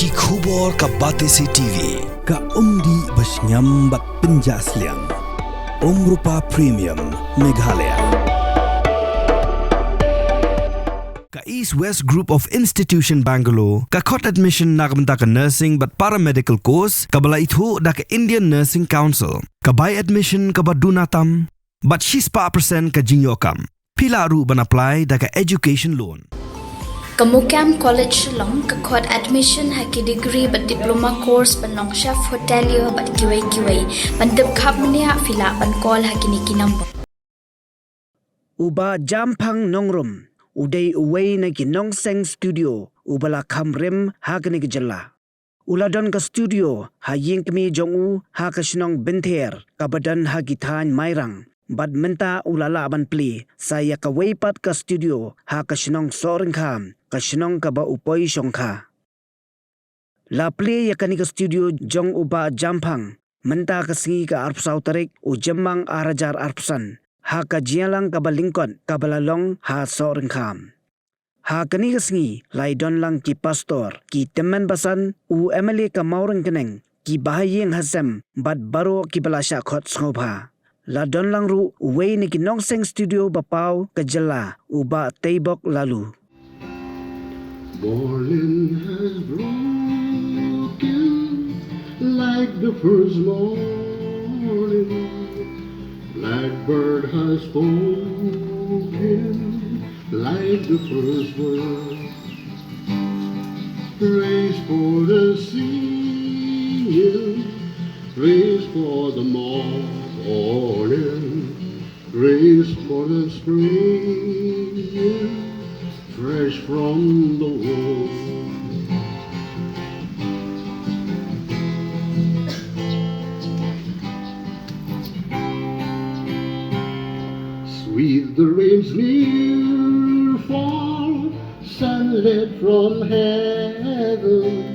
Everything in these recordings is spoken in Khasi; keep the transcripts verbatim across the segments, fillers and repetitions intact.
Ki khubor ka Batesi T V, ka umdih ba shngiam bad pynjah sliang. Umrupa Premium, Meghalaya. Ka East West Group of Institution Bangalore, ka khot admission na ka bynta ka nursing bad paramedical course, kaba la ithuh da ka Indian Nursing Council, ka bai admission kaba duna tam, bad shispah percent ka jingïoh kam. Phi lah ruh ban apply da ka education loan. Ka Mukam College Shillong ka khot admission ha ki degree bad diploma course ban long chef hotelier bad kiwei kiwei. Ban tip khapmniah phi lah ban call ha kine ki number. U Bah Jamphang Nongrum u dei uwei na ki nongseng studio uba la kham rim ha kane ka jylla. U la don ka studio ha ïing kmie jong u ha ka shnong Bynther kaba don ha ki thaiñ Mairang, bad mynta u la lah ban plie sa ïa kawei pat ka studio ha ka shnong Sohryngkham, ka shnong kaba u poi shongkha. La plie ïa kane ka studio jong u Bah Jamphang mynta ka sngi ka arphew saw tarik u Jymmang ar hajar arphew san ha ka jingïalang kaba lyngkot kaba la long ha Sohryngkham. Ha kane ka sngi la ïadon lang ki pastor, ki tymmen basan, u M L A ka Mawryngkneng, ki bahaïing hasem bad baroh kiba la shah khot sngewbha. La don lang ruh uwei na ki nongseng studio ba paw ka jylla, u Bah Teibok Laloo. Morning has broken like the first morning. Blackbird has spoken like the first word. Praise for the singing, praise for the morning, praise for the spring, fresh from the womb. Sweet the rain's new fall, sunlit from heaven,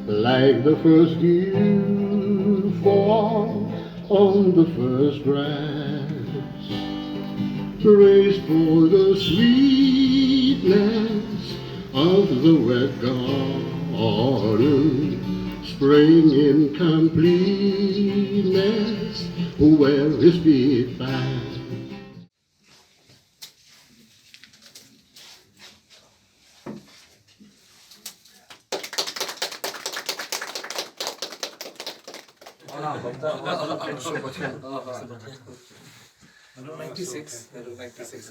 like the first dew fall on the first grass. Praise for the sweetness of the wet garden, spring in completeness, where his feet pass. Hello, ninety-six. Hello, ninety-six.